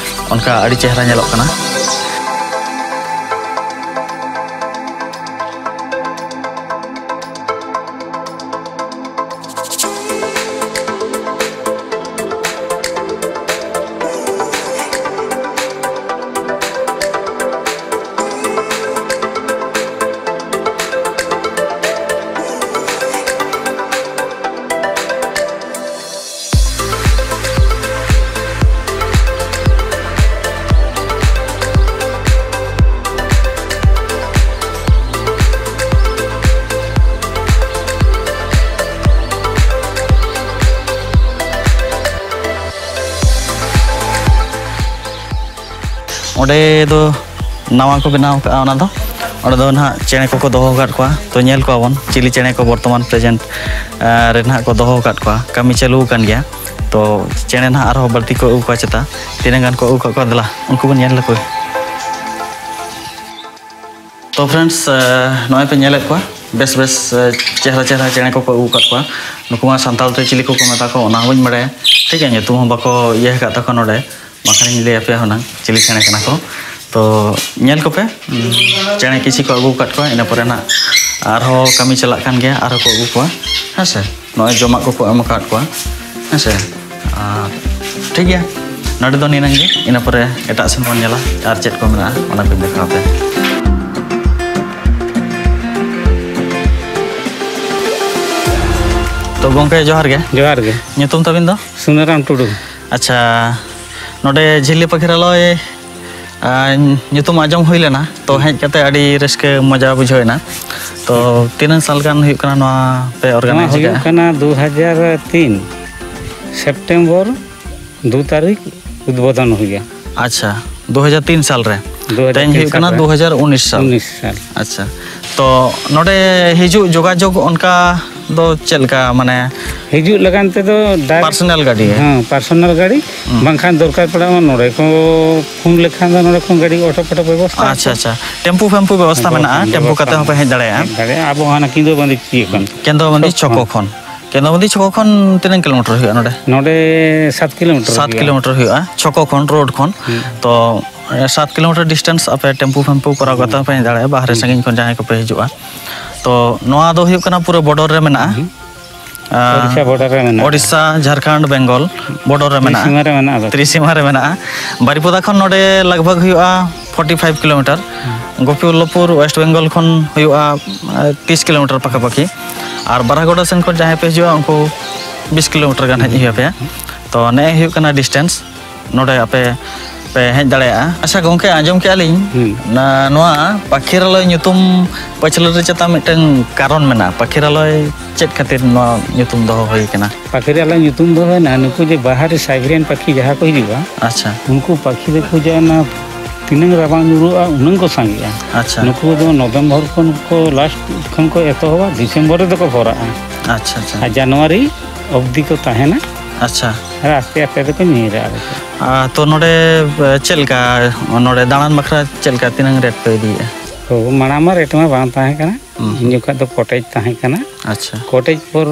ᱚᱱᱠᱟ ᱟᱹᱰᱤ ᱪᱮᱦᱨᱟ ᱧᱮᱞᱚᱜ ᱠᱟᱱᱟ᱾ ᱚᱸᱰᱮ ᱫᱚ ᱱᱟᱣᱟ ᱠᱚ ᱵᱮᱱᱟᱣ ᱠᱟᱜᱼᱟ ᱚᱱᱟ ᱫᱚ᱾ ᱚᱸᱰᱮ ᱫᱚ ᱱᱟᱦᱟᱜ ᱪᱮᱬᱮ ᱠᱚᱠᱚ ᱫᱚᱦᱚ ᱟᱠᱟᱫ ᱠᱚᱣᱟ᱾ ᱛᱚ ᱧᱮᱞ ᱠᱚᱣᱟ ᱵᱚᱱ ᱪᱤᱞᱤ ᱪᱮᱬᱮ ᱠᱚ ᱵᱚᱨᱛᱚᱢᱟᱱ ᱯᱨᱮᱡᱮᱱᱴ ᱨᱮ ᱱᱟᱦᱟᱜ ᱠᱚ ᱫᱚᱦᱚ ᱟᱠᱟᱫ ᱠᱚᱣᱟ, ᱠᱟᱹᱢᱤ ᱪᱟᱹᱞᱩ ᱟᱠᱟᱱ ᱜᱮᱭᱟ᱾ ᱛᱚ ᱪᱮᱬᱮ ᱱᱟᱦᱟᱜ ᱟᱨᱦᱚᱸ ᱵᱟᱹᱲᱛᱤ ᱠᱚ ᱟᱹᱜᱩ ᱠᱚᱣᱟ ᱪᱮᱛᱟ, ᱛᱤᱱᱟᱹᱜ ᱜᱟᱱ ᱠᱚ ᱟᱹᱜᱩ ᱠᱟᱜ ᱠᱚᱣᱟ, ᱫᱮᱞᱟ ᱩᱱᱠᱩ ᱵᱚᱱ ᱧᱮᱞ ᱞᱮᱠᱚ᱾ ᱛᱚ friends, ᱱᱚᱜᱼᱚᱭ ᱯᱮ ᱧᱮᱞᱮᱫ ᱠᱚᱣᱟ ᱵᱮᱥ ᱵᱮᱥ ᱪᱮᱦᱨᱟ ᱪᱮᱦᱨᱟ ᱪᱮᱬᱮ ᱠᱚᱠᱚ ᱟᱹᱜᱩ ᱟᱠᱟᱫ ᱠᱚᱣᱟ᱾ ᱱᱩᱠᱩ ᱢᱟ ᱥᱟᱱᱛᱟᱲ ᱛᱮ ᱪᱤᱞᱤ ᱠᱚᱠᱚ ᱢᱮᱛᱟ ᱠᱚᱣᱟ ᱚᱱᱟ ᱦᱚᱸ ᱵᱟᱹᱧ ᱵᱟᱲᱟᱭᱟ, ᱴᱷᱤᱠ ᱜᱮᱭᱟ, ᱧᱩᱛᱩᱢ ᱦᱚᱸ ᱵᱟᱠᱚ ᱤᱭᱟᱹ ᱟᱠᱟᱫ ᱛᱟᱠᱚᱣᱟ ᱱᱚᱰᱮ᱾ ᱵᱟᱝᱠᱷᱟᱱᱤᱧ ᱞᱟᱹᱭ ᱟᱯᱮᱭᱟ ᱦᱩᱱᱟᱹᱝ ᱪᱤᱞᱤ ᱪᱮᱬᱮ ᱠᱟᱱᱟ ᱠᱚ᱾ ᱛᱚ ᱧᱮᱞ ᱠᱚᱯᱮ, ᱩᱸ, ᱪᱮᱬᱮ ᱠᱤᱪᱷᱤ ᱠᱚ ᱟᱹᱜᱩ ᱟᱠᱟᱫ ᱠᱚᱣᱟ, ᱤᱱᱟᱹ ᱯᱚᱨᱮ ᱱᱟᱜ ᱟᱨᱦᱚᱸ ᱠᱟᱹᱢᱤ ᱪᱟᱞᱟᱜ ᱠᱟᱱ ᱜᱮᱭᱟ, ᱟᱨᱦᱚᱸ ᱠᱚ ᱟᱹᱜᱩ ᱠᱚᱣᱟ᱾ ᱦᱮᱸ ᱥᱮ, ᱱᱚᱜᱼᱚᱭ ᱡᱚᱢᱟᱜ ᱠᱚᱠᱚ ᱮᱢ ᱟᱠᱟᱫ ᱠᱚᱣᱟ᱾ ᱦᱮᱸ ᱥᱮ, ᱟᱨ ᱴᱷᱤᱠ ᱜᱮᱭᱟ, ᱱᱚᱰᱮ ᱫᱚ ᱱᱤᱱᱟᱹᱝ ᱜᱮ᱾ ᱤᱱᱟᱹ ᱯᱚᱨᱮ ᱮᱴᱟᱜ ᱥᱮᱱ ᱵᱚᱱ ᱧᱮᱞᱟ ᱟᱨ ᱪᱮᱫ ᱠᱚ ᱢᱮᱱᱟᱜᱼᱟ, ᱚᱱᱟ ᱠᱚᱧ ᱫᱮᱠᱷᱟᱣ ᱟᱯᱮᱭᱟ᱾ ᱛᱚ ᱜᱚᱢᱠᱮ, ᱡᱚᱦᱟᱨ ᱜᱮ᱾ ᱡᱚᱦᱟᱨ ᱜᱮ᱾ ᱧᱩᱛᱩᱢ ᱛᱟᱵᱤᱱ ᱫᱚ? ᱥᱩᱱᱟᱹᱨᱟᱢ ᱴᱩᱰᱩ᱾ ᱟᱪᱪᱷᱟ, ᱱᱚᱰᱮ ᱡᱷᱤᱞᱞᱤ ᱯᱟᱠᱷᱤᱨᱟᱞᱚᱭ ᱟᱨ ᱧᱩᱛᱩᱢ ᱟᱸᱡᱚᱢ ᱦᱩᱭ ᱞᱮᱱᱟ, ᱛᱚ ᱦᱮᱡ ᱠᱟᱛᱮ ᱟᱹᱰᱤ ᱨᱟᱹᱥᱠᱟᱹ ᱢᱚᱡᱟ ᱵᱩᱡᱷᱟᱹᱣ ᱮᱱᱟ᱾ ᱛᱚ ᱛᱤᱱᱟᱹᱝ ᱥᱟᱞ ᱜᱟᱱ ᱦᱩᱭᱩᱜ ᱠᱟᱱᱟ ᱱᱚᱣᱟ ᱯᱮ ᱱᱚᱣᱟ ᱚᱨᱜᱟᱱᱟᱭᱤᱡᱽ ᱦᱩᱭᱩᱜ ᱠᱟᱜᱼᱟ? ᱠᱟᱱᱟ ᱫᱩ ᱦᱟᱡᱟᱨ ᱛᱤᱱ ᱥᱮᱯᱴᱮᱢᱵᱚᱨ ᱫᱩ ᱛᱟᱹᱨᱤᱠᱷ ᱩᱫᱵᱳᱫᱚᱱ ᱦᱩᱭᱟ᱾ ᱟᱪᱪᱷᱟ, ᱫᱩ ᱦᱟᱡᱟᱨ ᱛᱤᱱ ᱥᱟᱞ ᱨᱮ᱾ ᱫᱩ ᱦᱟᱡᱟᱨ ᱛᱤᱱ ᱛᱮᱦᱮᱧ ᱦᱩᱭᱩᱜ ᱠᱟᱱᱟ ᱥᱟᱞ ᱨᱮ᱾ ᱫᱩ ᱦᱟᱡᱟᱨ ᱩᱱᱤᱥ ᱥᱟᱞ᱾ ᱩᱱᱤᱥ ᱥᱟᱞ᱾ ᱟᱪᱪᱷᱟ, ᱛᱚ ᱱᱚᱰᱮ ᱦᱤᱡᱩᱜ ᱡᱳᱜᱟᱡᱳᱜᱽ ᱚᱱᱠᱟ ᱫᱚ ᱪᱮᱫ ᱞᱮᱠᱟ, ᱢᱟᱱᱮ? ᱦᱤᱡᱩᱜ ᱞᱟᱜᱟᱱ ᱛᱮᱫᱚ direct ᱯᱟᱨᱥᱚᱱᱟᱞ ᱜᱟᱹᱰᱤ? ᱦᱮᱸ, ᱯᱟᱨᱥᱚᱱᱟᱞ ᱜᱟᱹᱰᱤ᱾ ᱦᱩᱸ᱾ ᱵᱟᱝᱠᱷᱟᱱ ᱫᱚᱨᱠᱟᱨ ᱯᱟᱲᱟᱜ ᱢᱟ ᱱᱚᱰᱮ ᱠᱚ ᱯᱷᱳᱱ ᱞᱮᱠᱷᱟᱱ ᱫᱚ ᱱᱚᱰᱮ ᱠᱷᱚᱱ ᱜᱟᱹᱰᱤ ᱚᱴᱳ ᱯᱷᱳᱴᱳ ᱵᱮᱵᱚᱥᱛᱷᱟ ᱟᱪᱪᱷᱟ, ᱟᱪᱪᱷᱟ᱾ ᱴᱮᱢᱯᱩ ᱯᱷᱮᱢᱯᱩ ᱵᱮᱵᱚᱥᱛᱷᱟ ᱵᱮᱵᱚᱥᱛᱷᱟ ᱢᱮᱱᱟᱜᱼᱟ, ᱢᱮᱱᱟᱜᱼᱟ᱾ ᱴᱮᱢᱯᱩ ᱠᱟᱛᱮ ᱦᱚᱸᱯᱮ ᱦᱮᱡ ᱫᱟᱲᱮᱭᱟᱜᱼᱟ᱾ ᱦᱮᱡ ᱫᱟᱲᱮᱭᱟᱜᱼᱟ᱾ ᱟᱵᱚ ᱦᱟᱱᱟ ᱠᱤᱸᱫᱟᱹᱵᱟᱹᱱᱫᱤ ᱤᱭᱟᱹ ᱠᱷᱚᱱ᱾ ᱠᱮᱸᱫᱽᱨᱚᱵᱟᱹᱱᱫᱤ ᱪᱷᱚᱠᱚ ᱠᱷᱚᱱ᱾ ᱠᱮᱸᱫᱽᱨᱚᱵᱟᱹᱱᱫᱤ ᱪᱷᱚᱠᱚ ᱠᱷᱚᱱ ᱛᱤᱱᱟᱹᱜ ᱠᱤᱞᱳᱢᱤᱴᱟᱨ ᱦᱩᱭᱩᱜᱼᱟ ᱱᱚᱰᱮ? ᱱᱚᱰᱮ ᱥᱟᱛ ᱠᱤᱞᱳᱢᱤᱴᱟᱨ ᱥᱟᱛ ᱦᱩᱭᱩᱜᱼᱟ᱾ ᱠᱤᱞᱳᱢᱤᱴᱟᱨ ᱦᱩᱭᱩᱜᱼᱟ, ᱪᱷᱚᱠᱚ ᱠᱷᱚᱱ, ᱨᱳᱰ ᱠᱷᱚᱱ᱾ ᱦᱩᱸ᱾ ᱛᱚ, ᱮ, ᱥᱟᱛ ᱠᱤᱞᱳᱢᱤᱴᱟᱨ ᱰᱤᱥᱴᱮᱱᱥ ᱟᱯᱮ ᱴᱮᱢᱯᱩ ᱯᱷᱮᱢᱯᱩ ᱠᱚᱨᱟᱣ ᱠᱟᱛᱮ ᱦᱩᱸ᱾ ᱦᱚᱸᱯᱮ ᱦᱮᱡ ᱫᱟᱲᱮᱭᱟᱜᱼᱟ, ᱵᱟᱦᱨᱮ ᱦᱩᱸ᱾ ᱥᱟᱺᱜᱤᱧ ᱠᱷᱚᱱ ᱡᱟᱦᱟᱸᱭ ᱠᱚᱯᱮ ᱦᱤᱡᱩᱜᱼᱟ᱾ ᱛᱚ, ᱱᱚᱣᱟ ᱫᱚ ᱦᱩᱭᱩᱜ ᱠᱟᱱᱟ ᱯᱩᱨᱟᱹ ᱵᱚᱰᱚᱨ ᱨᱮ ᱢᱮᱱᱟᱜᱼᱟ᱾ ᱦᱩᱸ᱾ ᱟᱨ ᱳᱰᱤᱥᱟ ᱵᱚᱰᱟᱨ ᱨᱮ ᱢᱮᱱᱟᱜᱼᱟ᱾ ᱳᱰᱤᱥᱟ, ᱡᱷᱟᱲᱠᱷᱚᱸᱰ, ᱵᱮᱝᱜᱚᱞ ᱵᱚᱰᱚᱨ ᱨᱮ ᱢᱮᱱᱟᱜᱼᱟ᱾ ᱛᱨᱤᱥᱤᱢᱟ ᱨᱮ ᱢᱮᱱᱟᱜᱼᱟ ᱫᱚ᱾ ᱛᱨᱤᱥᱤᱢᱟ ᱨᱮ ᱢᱮᱱᱟᱜᱼᱟ᱾ ᱵᱟᱨᱤᱯᱚᱫᱟ ᱠᱷᱚᱱ ᱱᱚᱰᱮ ᱞᱟᱜᱽ ᱵᱷᱟᱜᱽ ᱦᱩᱭᱩᱜᱼᱟ ᱯᱷᱳᱨᱴᱤ ᱯᱷᱟᱭᱤᱵᱷ ᱠᱤᱞᱳᱢᱤᱴᱟᱨ᱾ ᱦᱩᱸ᱾ ᱜᱳᱯᱤᱵᱚᱞᱞᱚᱵᱷᱯᱩᱨ, ᱳᱭᱮᱥᱴ ᱵᱮᱝᱜᱚᱞ ᱠᱷᱚᱱ ᱦᱩᱭᱩᱜᱼᱟ, ᱟᱨ, ᱛᱤᱥ ᱠᱤᱞᱳᱢᱤᱴᱟᱨ ᱯᱟᱠᱟᱯᱟᱠᱤ᱾ ᱟᱨ ᱵᱟᱨᱟᱜᱚᱰᱟ ᱥᱮᱱ ᱠᱷᱚᱱ ᱡᱟᱦᱟᱸᱭ ᱯᱮ ᱦᱤᱡᱩᱜᱼᱟ, ᱩᱱᱠᱩ ᱵᱤᱥ ᱠᱤᱞᱳᱢᱤᱴᱟᱨ ᱜᱟᱱ ᱦᱮᱡ ᱦᱩᱭ ᱟᱯᱮᱭᱟ᱾ ᱛᱚ, ᱱᱮᱜᱼᱮ ᱦᱩᱭᱩᱜ ᱠᱟᱱᱟ ᱰᱤᱥᱴᱮᱱᱥ, ᱱᱚᱰᱮ ᱟᱯᱮ ᱯᱮ ᱦᱮᱡ ᱫᱟᱲᱮᱭᱟᱜᱼᱟ᱾ ᱟᱪᱪᱷᱟ ᱜᱚᱢᱠᱮ, ᱟᱸᱡᱚᱢ ᱠᱮᱜᱼᱟ ᱞᱤᱧ, ᱦᱩᱸ᱾ ᱱᱟ-, ᱱᱚᱣᱟ ᱯᱟᱠᱷᱤᱨᱟᱞᱚᱭ ᱧᱩᱛᱩᱢ ᱯᱟᱹᱪᱷᱞᱟᱹ ᱨᱮ ᱪᱮᱛᱟ ᱢᱤᱫᱴᱟᱝ ᱠᱟᱨᱚᱱ ᱢᱮᱱᱟᱜᱼᱟ᱾ ᱯᱟᱠᱷᱤᱨᱟᱞᱚᱭ ᱪᱮᱫ ᱠᱷᱟᱹᱛᱤᱨ ᱱᱚᱣᱟ ᱧᱩᱛᱩᱢ ᱫᱚᱦᱚ ᱦᱩᱭ ᱠᱟᱱᱟ? ᱯᱟᱠᱷᱤᱨᱟᱞᱚᱭ ᱧᱩᱛᱩᱢ ᱫᱚ ᱦᱩᱭᱱᱟ, ᱱᱩᱠᱩ ᱡᱮ ᱵᱟᱦᱨᱮ ᱥᱟᱭᱵᱮᱨᱤᱭᱟᱱ ᱯᱟᱠᱷᱤ ᱡᱟᱦᱟᱸ ᱠᱚ ᱦᱤᱡᱩᱜᱼᱟ, ᱟᱪᱪᱷᱟ᱾ ᱩᱱᱠᱩ ᱯᱟᱠᱷᱤ ᱫᱚᱠᱚ ᱦᱤᱡᱩᱜᱼᱟ ᱚᱱᱟ ᱛᱤᱱᱟᱹᱝ ᱨᱟᱵᱟᱝ ᱧᱩᱨᱩᱜᱼᱟ, ᱩᱱᱟᱹᱝ ᱠᱚ ᱥᱟᱸᱜᱮᱜᱼᱟ᱾ ᱟᱪᱪᱷᱟ᱾ ᱱᱩᱠᱩ ᱫᱚ ᱱᱚᱵᱷᱮᱢᱵᱚᱨ ᱠᱷᱚᱱ ᱠᱚ ᱞᱟᱥᱴ ᱠᱷᱚᱱ ᱠᱚ ᱮᱛᱚᱦᱚᱵᱟ, ᱰᱤᱥᱮᱢᱵᱚᱨ ᱨᱮᱫᱚ ᱠᱚ ᱵᱷᱚᱨᱟᱜᱼᱟ᱾ ᱟᱪᱪᱷᱟ, ᱟᱪᱪᱷᱟ᱾ ᱟᱨ ᱡᱟᱱᱩᱣᱟᱨᱤ ᱚᱵᱫᱤ ᱠᱚ ᱛᱟᱦᱮᱱᱟ᱾ ᱟᱪᱪᱷᱟ᱾ ᱟᱨ ᱟᱥᱛᱮ ᱟᱥᱛᱮ ᱛᱮᱠᱚ ᱧᱤᱨᱟ ᱟᱨᱠᱤ᱾ ᱟᱨ ᱛᱚ ᱱᱚᱰᱮ, ᱮ, ᱪᱮᱫ ᱞᱮᱠᱟ, ᱱᱚᱰᱮ ᱫᱟᱬᱟᱱ ᱵᱟᱠᱷᱨᱟ ᱪᱮᱫ ᱞᱮᱠᱟ, ᱛᱤᱱᱟᱹᱝ ᱨᱮᱴ ᱯᱮ ᱤᱫᱤᱭᱮᱫᱼᱟ? ᱛᱚ ᱢᱟᱲᱟᱝ ᱢᱟ ᱨᱮᱴ ᱢᱟ ᱵᱟᱝ ᱛᱟᱦᱮᱸ ᱠᱟᱱᱟ᱾ ᱦᱩᱸ᱾ ᱩᱱ ᱡᱚᱠᱷᱟᱡ ᱫᱚ ᱠᱚᱴᱮᱡᱽ ᱛᱟᱦᱮᱸ ᱠᱟᱱᱟ᱾ ᱟᱪᱪᱷᱟ᱾ ᱠᱚᱴᱮᱡᱽ ᱯᱚᱨ,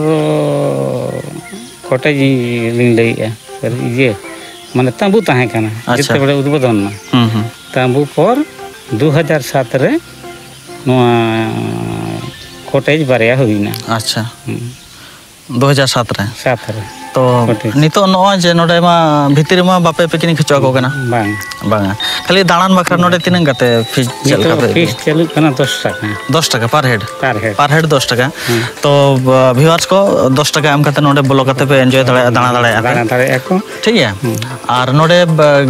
ᱠᱚᱴᱮᱡᱽ ᱞᱤᱧ ᱞᱟᱹᱭᱮᱫᱼᱟ, ᱤᱭᱟᱹ, ᱢᱟᱱᱮ ᱛᱟᱸᱵᱩ ᱛᱟᱦᱮᱸ ᱠᱟᱱᱟ᱾ ᱟᱪᱪᱷᱟ᱾ ᱡᱮᱛᱮ ᱵᱮᱲᱟ ᱩᱫᱵᱳᱫᱚᱱ ᱢᱟ᱾ ᱦᱩᱸ, ᱦᱩᱸ᱾ ᱛᱟᱸᱵᱩ ᱯᱚᱨ ᱫᱩ ᱦᱟᱡᱟᱨ ᱥᱟᱛ ᱨᱮ ᱱᱚᱣᱟ ᱠᱚᱴᱮᱡᱽ ᱵᱟᱨᱭᱟ ᱦᱩᱭᱱᱟ᱾ ᱟᱪᱪᱷᱟ᱾ ᱦᱩᱸ᱾ ᱫᱩ ᱦᱟᱡᱟᱨ ᱥᱟᱛ ᱨᱮ? ᱥᱟᱛ ᱨᱮ᱾ ᱛᱚ ᱠᱚᱴᱮᱡᱽ᱾ ᱱᱤᱛᱚᱜ ᱱᱚᱜᱼᱚᱭ ᱡᱮ ᱱᱚᱰᱮ ᱢᱟ ᱵᱷᱤᱛᱤᱨ ᱨᱮᱢᱟ ᱵᱟᱯᱮ ᱯᱤᱠᱱᱤᱠ ᱦᱚᱪᱚ ᱟᱠᱚ ᱠᱟᱱᱟ? ᱵᱟᱝ᱾ ᱵᱟᱝᱟ, ᱠᱷᱟᱹᱞᱤ ᱫᱟᱬᱟᱱ ᱵᱟᱠᱷᱨᱟ ᱱᱚᱰᱮ ᱛᱤᱱᱟᱹᱝ ᱠᱟᱛᱮ ᱯᱷᱤᱥ ᱪᱮᱫ ᱞᱮᱠᱟ ᱱᱤᱛᱚᱜ ᱯᱮ ᱯᱷᱤᱥ ᱤᱫᱤᱭᱟ? ᱪᱟᱹᱞᱩᱜ ᱠᱟᱱᱟ ᱫᱚᱥ ᱴᱟᱠᱟ᱾ ᱫᱚᱥ ᱴᱟᱠᱟ per head? Per head᱾ Per head ᱫᱚᱥ ᱴᱟᱠᱟ᱾ ᱦᱮᱸ᱾ ᱛᱚ ᱵᱷᱤᱣᱟᱨᱥ ᱠᱚ ᱫᱚᱥ ᱴᱟᱠᱟ ᱮᱢ ᱠᱟᱛᱮ ᱱᱚᱰᱮ ᱵᱚᱞᱚ ᱠᱟᱛᱮ ᱯᱮ ᱮᱱᱡᱚᱭ ᱫᱟᱲᱮᱭᱟᱜᱼᱟ, ᱫᱟᱬᱟ ᱫᱟᱲᱮᱭᱟᱜᱼᱟ ᱯᱮ᱾ ᱫᱟᱬᱟ ᱫᱟᱲᱮᱭᱟᱜᱼᱟ ᱠᱚ᱾ ᱴᱷᱤᱠ ᱜᱮᱭᱟ᱾ ᱦᱮᱸ᱾ ᱟᱨ ᱱᱚᱰᱮ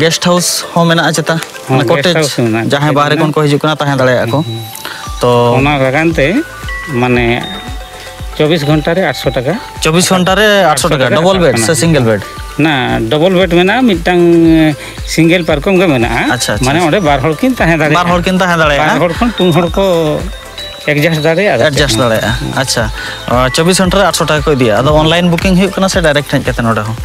ᱜᱮᱥᱴ ᱦᱟᱣᱩᱥ ᱦᱚᱸ ᱢᱮᱱᱟᱜᱼᱟ ᱪᱮᱛᱟ? ᱦᱚᱸ, ᱢᱟᱱᱮ ᱜᱮᱥᱴ ᱠᱚᱴᱮᱡᱽ, ᱦᱟᱣᱩᱥ ᱢᱮᱱᱟᱜᱼᱟ᱾ ᱡᱟᱦᱟᱸᱭ ᱵᱟᱦᱨᱮ ᱢᱮᱱᱟᱜᱼᱟ᱾ ᱠᱷᱚᱱ ᱠᱚ ᱦᱤᱡᱩᱜ ᱠᱟᱱᱟ, ᱛᱟᱦᱮᱸ ᱫᱟᱲᱮᱭᱟᱜᱼᱟ ᱠᱚ᱾ ᱦᱩᱸ᱾ ᱛᱚ ᱚᱱᱟ ᱞᱟᱜᱟᱱ ᱛᱮ ᱢᱟᱱᱮ ᱪᱚᱵᱵᱤᱥ ᱜᱷᱚᱱᱴᱟ ᱨᱮ ᱟᱴᱥᱚ ᱴᱟᱠᱟ᱾ ᱪᱚᱵᱵᱤᱥ ᱜᱷᱚᱱᱴᱟ ᱨᱮ ᱟᱴᱥᱚ ᱴᱟᱠᱟ, ᱰᱚᱵᱚᱞ ᱵᱮᱰ ᱥᱮ ᱥᱤᱝᱜᱮᱞ ᱵᱮᱰ? ᱱᱟ, ᱰᱚᱵᱚᱞ ᱵᱮᱰ ᱢᱮᱱᱟᱜᱼᱟ, ᱢᱤᱫᱴᱟᱝ ᱥᱤᱝᱜᱮᱞ ᱯᱟᱨᱠᱚᱢ ᱜᱮ ᱢᱮᱱᱟᱜᱼᱟ᱾ ᱟᱪᱪᱷᱟ, ᱟᱪᱪᱷᱟ, ᱢᱟᱱᱮ ᱟᱪᱪᱷᱟ᱾ ᱚᱸᱰᱮ ᱵᱟᱨ ᱦᱚᱲ ᱠᱤᱱ ᱛᱟᱦᱮᱸ ᱫᱟᱲᱮᱭᱟᱜᱼᱟ᱾ ᱵᱟᱨ ᱦᱚᱲ ᱠᱤᱱ ᱛᱟᱦᱮᱸ ᱫᱟᱲᱮᱭᱟᱜᱼᱟ᱾ ᱵᱟᱨ ᱦᱚᱲ ᱠᱷᱚᱱ ᱯᱩᱱ ᱦᱚᱲ ᱠᱚ adjust ᱫᱟᱲᱮᱭᱟᱜᱼᱟ᱾ Adjust ᱫᱟᱲᱮᱭᱟᱜᱼᱟ᱾ ᱟᱪᱪᱷᱟ, ᱪᱚᱵᱵᱤᱥ ᱜᱷᱚᱱᱴᱟ ᱨᱮ ᱟᱴᱥᱚ ᱴᱟᱠᱟ ᱠᱚ ᱤᱫᱤᱭᱟ᱾ ᱟᱫᱚ online booking ᱦᱩᱭᱩᱜ ᱠᱟᱱᱟ ᱥᱮ direct ᱦᱮᱡ ᱠᱟᱛᱮ ᱱᱚᱰᱮ ᱦᱚᱸ?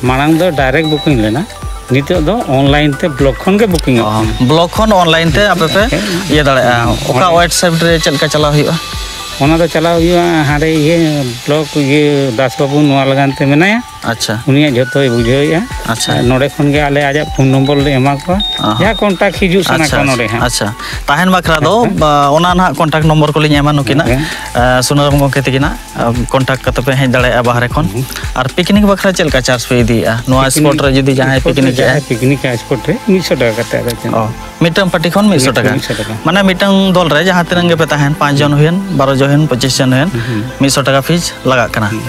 ᱢᱟᱲᱟᱝ ᱫᱚ direct booking ᱞᱮᱱᱟ, ᱱᱤᱛᱚᱜ ᱫᱚ online ᱛᱮ block ᱠᱷᱚᱱ ᱜᱮ booking ᱚᱜ ᱠᱟᱱᱟ᱾ Block ᱠᱷᱚᱱ online ᱛᱮ ᱟᱯᱮ ᱯᱮ ᱤᱭᱟᱹ ᱫᱟᱲᱮᱭᱟᱜᱼᱟ᱾ ᱚᱠᱟ ᱚᱱᱟ website ᱨᱮ ᱪᱮᱫ ᱞᱮᱠᱟ ᱪᱟᱞᱟᱣ ᱦᱩᱭᱩᱜᱼᱟ? ᱚᱱᱟ ᱫᱚ ᱪᱟᱞᱟᱣ ᱦᱩᱭᱩᱜᱼᱟ ᱦᱟᱸᱰᱮ ᱤᱭᱟᱹ block ᱤᱭᱟᱹ ᱫᱟᱥ ᱵᱟᱹᱵᱩ ᱱᱚᱣᱟ ᱞᱟᱜᱟᱱ ᱛᱮ ᱢᱮᱱᱟᱭᱟ᱾ ᱟᱪᱪᱷᱟ᱾ ᱩᱱᱤᱭᱟᱜ ᱡᱷᱚᱛᱚᱭ ᱵᱩᱡᱷᱟᱹᱣᱮᱫᱼᱟ᱾ ᱟᱪᱪᱷᱟ᱾ ᱟᱨ ᱱᱚᱰᱮ ᱠᱷᱚᱱ ᱜᱮ ᱟᱞᱮ ᱟᱡᱟᱜ phone number ᱞᱮ ᱮᱢᱟ ᱠᱚᱣᱟ᱾ ᱟᱦᱟ᱾ ᱡᱟᱦᱟᱸ contact ᱦᱤᱡᱩᱜ ᱥᱟᱱᱟ ᱟᱪᱪᱷᱟ, ᱠᱚᱣᱟ ᱟᱪᱪᱷᱟ, ᱱᱚᱰᱮ ᱦᱟᱸᱜ᱾ ᱟᱪᱪᱷᱟ᱾ ᱛᱟᱦᱮᱱ ᱵᱟᱠᱷᱨᱟ ᱫᱚ, ᱦᱮᱸ᱾ ᱵᱟ, ᱚᱱᱟ ᱱᱟᱦᱟᱜ contact number ᱠᱚᱞᱤᱧ ᱮᱢᱟ ᱱᱩᱠᱤᱱᱟᱜ, ᱦᱮᱸ᱾ ᱮ, ᱥᱩᱱᱟᱹᱨᱟᱢ ᱜᱚᱢᱠᱮ ᱛᱤᱠᱤᱱᱟᱜ, ᱮ, contact ᱠᱟᱛᱮ ᱯᱮ ᱦᱮᱡ ᱫᱟᱲᱮᱭᱟᱜᱼᱟ ᱵᱟᱦᱨᱮ ᱠᱷᱚᱱ᱾ ᱦᱩᱸ᱾ ᱟᱨ picnic ᱵᱟᱠᱷᱨᱟ ᱪᱮᱫ ᱞᱮᱠᱟ charge ᱯᱮ ᱤᱫᱤᱭᱮᱫᱼᱟ? ᱱᱚᱣᱟ spot ᱨᱮ ᱡᱩᱫᱤ ᱡᱟᱦᱟᱸᱭ spot ᱨᱮ picnic ᱮᱜᱼᱟᱭ? ᱡᱟᱦᱟᱸᱭ picnic ᱟᱭ spot ᱨᱮ ᱢᱤᱫᱥᱚ ᱴᱟᱠᱟ ᱠᱟᱛᱮ ᱟᱫᱚ ᱪᱮᱫ? ᱚ, ᱢᱤᱫᱴᱟᱝ party ᱠᱷᱚᱱ ᱢᱤᱫᱥᱚ ᱴᱟᱠᱟ᱾ ᱢᱤᱫᱥᱚ ᱴᱟᱠᱟ᱾ ᱢᱟᱱᱮ ᱢᱤᱫᱴᱟᱝ ᱫᱚᱞ ᱨᱮ ᱡᱟᱦᱟᱸ ᱛᱤᱱᱟᱹᱜ ᱜᱮᱯᱮ ᱛᱟᱦᱮᱱ, ᱯᱟᱸᱪ ᱡᱚᱱ ᱦᱩᱭᱮᱱ, ᱵᱟᱨᱚ ᱡᱚᱱ ᱦᱩᱭᱮᱱ, ᱯᱚᱸᱪᱤᱥ ᱡᱚᱱ ᱦᱩᱭᱮᱱ, ᱦᱩᱸ᱾ ᱢᱤᱫᱥᱚ ᱴᱟᱠᱟ fees ᱞᱟᱜᱟᱜ ᱠᱟᱱᱟ᱾ ᱦᱩᱸ᱾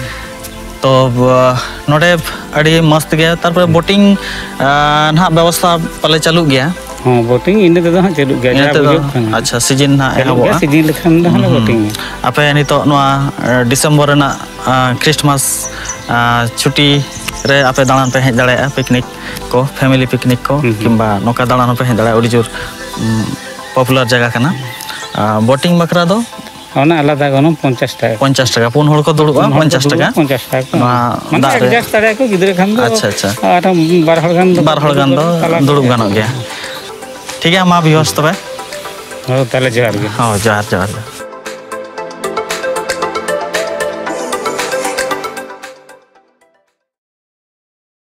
ᱛᱚ, ᱵᱟ-, ᱱᱚᱰᱮ ᱟᱹᱰᱤ ᱢᱚᱥᱛ ᱜᱮ᱾ ᱛᱟᱨᱯᱚᱨᱮ boating, ᱟ, ᱱᱟᱦᱟᱜ ᱵᱮᱵᱚᱥᱛᱷᱟ ᱯᱟᱞᱮ ᱪᱟᱹᱞᱩᱜ ᱜᱮᱭᱟ? ᱦᱚᱸ, boating ᱤᱱᱟᱹ ᱛᱮᱫᱚ ᱦᱟᱸᱜ ᱪᱟᱹᱞᱩᱜ ᱜᱮᱭᱟ, ᱤᱱᱟᱹ ᱡᱟ ᱛᱮᱫᱚ, ᱵᱩᱡᱷᱟᱹᱜ ᱠᱟᱱᱟ᱾ ᱟᱪᱪᱷᱟ, season ᱱᱟᱦᱟᱜ ᱪᱟᱹᱞᱩᱜ ᱜᱮᱭᱟ, ᱮᱦᱚᱵᱚᱜᱼᱟ᱾ Season ᱞᱮᱠᱷᱟᱱ ᱫᱚ ᱦᱟᱸᱜ ᱞᱮ ᱦᱩᱸ, ᱦᱩᱸ᱾ Boating ᱜᱮᱭᱟ᱾ ᱟᱯᱮ ᱱᱤᱛᱚᱜ ᱱᱚᱣᱟ, ᱮ, December ᱨᱮᱱᱟᱜ, ᱟ, Christmas, ᱟ, ᱪᱷᱩᱴᱤ ᱨᱮ ᱟᱯᱮ ᱫᱟᱬᱟᱱ ᱯᱮ ᱦᱮᱡ ᱫᱟᱲᱮᱭᱟᱜᱼᱟ, picnic ᱠᱚ, family picnic ᱠᱚ, ᱦᱩᱸ, ᱦᱩᱸ᱾ ᱠᱤᱝᱵᱟ ᱱᱚᱝᱠᱟ ᱫᱟᱬᱟᱱ ᱦᱚᱸᱯᱮ ᱦᱮᱡ ᱫᱟᱲᱮᱭᱟᱜᱼᱟ, ᱟᱹᱰᱤ ᱡᱳᱨ, ᱩᱢ, popular ᱡᱟᱭᱜᱟ ᱠᱟᱱᱟ᱾ ᱟ, boating ᱵᱟᱠᱷᱨᱟ ᱫᱚ? ᱚᱱᱟ ᱟᱞᱟᱫᱟ ᱜᱚᱱᱚᱝ ᱯᱚᱧᱪᱟᱥ ᱴᱟᱠᱟ᱾ ᱯᱚᱧᱪᱟᱥ ᱴᱟᱠᱟ, ᱯᱩᱱ ᱦᱚᱲ ᱠᱚ ᱫᱩᱲᱩᱵᱼᱟ, ᱯᱩᱱ ᱦᱚᱲ ᱠᱚ ᱯᱚᱧᱪᱟᱥ ᱫᱩᱲᱩᱵᱼᱟ, ᱴᱟᱠᱟ᱾ ᱯᱚᱧᱪᱟᱥ ᱴᱟᱠᱟ ᱠᱚ ᱮᱢᱟ᱾ ᱱᱚᱣᱟ ᱢᱟᱱᱮ ᱫᱟᱜ ᱨᱮ᱾ Adjust ᱫᱟᱲᱮᱭᱟᱜᱼᱟ ᱠᱚ ᱜᱤᱫᱽᱨᱟᱹ ᱠᱷᱟᱱ ᱫᱚ, ᱟᱪᱪᱷᱟ, ᱟᱪᱪᱷᱟ᱾ ᱟᱨᱦᱚᱸ ᱵᱟᱨ ᱦᱚᱲ ᱜᱟᱱ ᱫᱚ ᱵᱟᱨ ᱦᱚᱲ ᱜᱟᱱ ᱫᱚ ᱛᱟᱞᱟ ᱫᱩᱲᱩᱵ ᱠᱚᱨᱮ᱾ ᱜᱟᱱᱚᱜ ᱜᱮᱭᱟ᱾ ᱴᱷᱤᱠ ᱜᱮᱭᱟ, ᱢᱟ viewers ᱛᱚᱵᱮ᱾ ᱦᱳᱭ, ᱛᱟᱦᱞᱮ ᱡᱚᱦᱟᱨ ᱜᱮ᱾ ᱦᱳᱭ, ᱡᱚᱦᱟᱨ, ᱡᱚᱦᱟᱨ, ᱡᱚᱦᱟᱨ᱾